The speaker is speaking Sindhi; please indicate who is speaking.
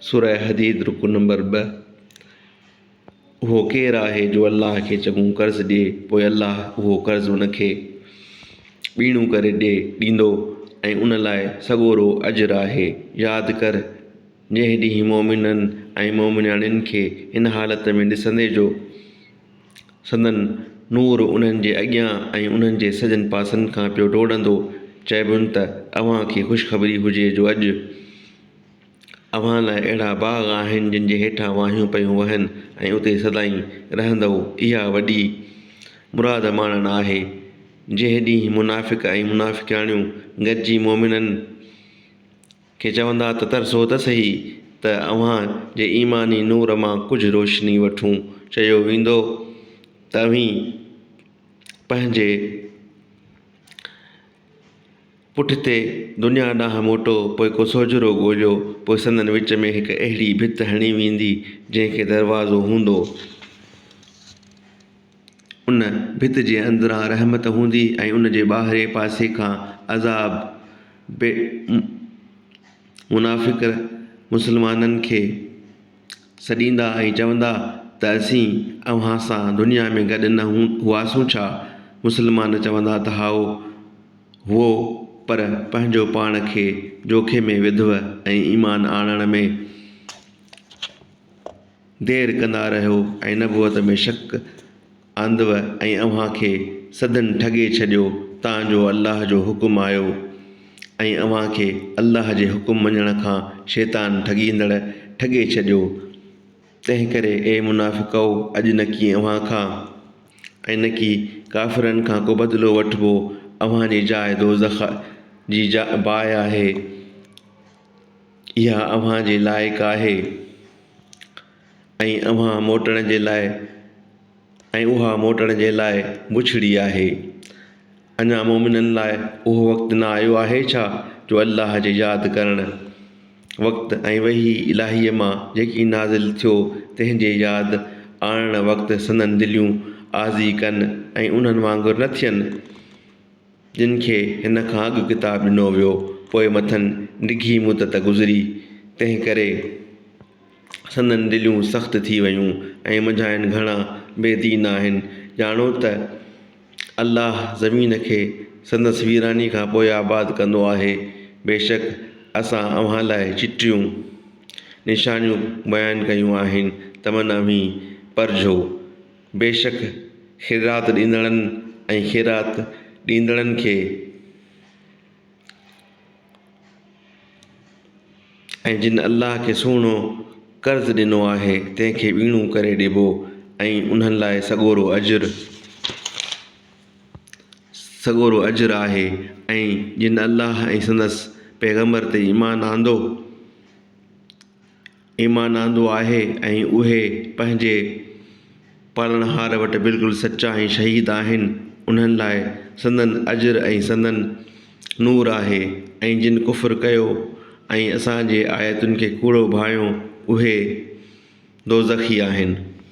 Speaker 1: سوره حديد رڪوع نمبر ٻه، اهو ڪير آهي جو الله کي چڱو قرض ڏئي پوء الله اهو قرض ان کي ٻيڻو ڪري ڏئي ڏيندو ۽ ان لاء سڳورو اجر آهي. ياد ڪر جنهن ڏينهن مؤمنن ۽ مؤمنياڻين کي هن حالت ۾ ڏسندي جو سندن نور انهن جي اڳيان ۽ انهن جي سڄن پاسن کان پيو ڊوڙندو، چئبن ته اوهان کي خوشخبري هجي جو اڄ اوهان لاء اهڙا باغ آهن جن جي هيٺان واهيون پيون وهن ۽ اتي سدائين رهندؤ، اها وڏي مراد ماڻڻ آهي. جنهن ڏينهن منافق ۽ منافقياڻيون گڏجي مؤمنن کي چوندا ته ترسو ته سهي ته اوهان جي ايماني نور مان ڪجهه روشني وٺون. چيو ويندو ته اوهين پنهنجي پٺتي دنيا ڏانهن موٽو پوء ڪو سوجهرو ڳوليو پوء سندن وچ ۾ هڪ اهڙي ڀت هڻي ويندي جنهن کي دروازو هوندو. ان ڀت جي اندران رحمت هوندي ۽ ان جي ٻاهرين پاسي کان عذاب. بي منافق مسلمانن کي سڏيندا ۽ چوندا ته اسين اوهان سان دنيا ۾ گڏ نه هئاسون ڇا؟ مسلمان چوندا ته هائو هئو پر پنهنجو پاڻ کي جوکي ۾ وڌو ۽ ايمان آڻڻ ۾ دير ڪندا رهيو ۽ نبوت ۾ شڪ آندو ۽ اوهان کي سڌن ٺڳي ڇڏيو تان جو الله جو حڪم آيو ۽ اوهان کي الله جي حڪم مڃڻ کان شيطان ٺڳيندڙ ٺڳي ڇڏيو تنهنڪري اي منافقؤ! اڄ نڪي اوهان کان ۽ نڪي ڪافرن کان ڪو بدلو وٺبو اوهان جي جاء دوزخ جي باهه آهي اها اوهان جي لائق آهي. ۽ اوهان موٽڻ جي لاء ۽ اها موٽڻ جي لاء بڇڙي آهي. اڃا مؤمنن لاء اهو وقت نه آيو آهي ڇا جو الله جي ياد ڪرڻ وقت ۽ وحي الاهيء مان جيڪي نازل ٿيو تنهن جي ياد آڻڻ وقت سندن دليون آزي ڪن ۽ انهن وانگر نه ٿين جن کي هن کان اڳ ڪتاب ڏنو ويو پوء مٿن ڊگهي مدت گذري تنهنڪري سندن دليون سخت ٿي ويون ۽ منجهانئن گهڻا بي دين آهن. ڄاڻو ته الله زمين کي سندس ويراني کان پوء آباد ڪندو آهي. بيشڪ اسان اوهان لاء چٽيون نشانيون بيان ڪيون آهن ته من اوهين پرجهو. بيشڪ خيرات ڏيندڙن ۽ خيرات ڏيندڙن کي. ۽ جن الله کي سهڻو قرض ڏنو آهي تنهن کي ٻيڻو ڪري ڏبو ۽ انهن لاء سڳورو اجر سڳورو اجر آهي ۽ جن الله ۽ سندس پيغمبر تي ايمان آندو ايمان آندو آهي ۽ اهي پنهنجي پالڻهار وٽ بلڪل سچا ۽ شهيد آهن، انهن لاء سندن اجر ۽ سندن نور آهي ۽ جن ڪفر ڪيو ۽ اسان جي آيتن کي ڪوڙو ڀانيو اهي دوزخي آهن.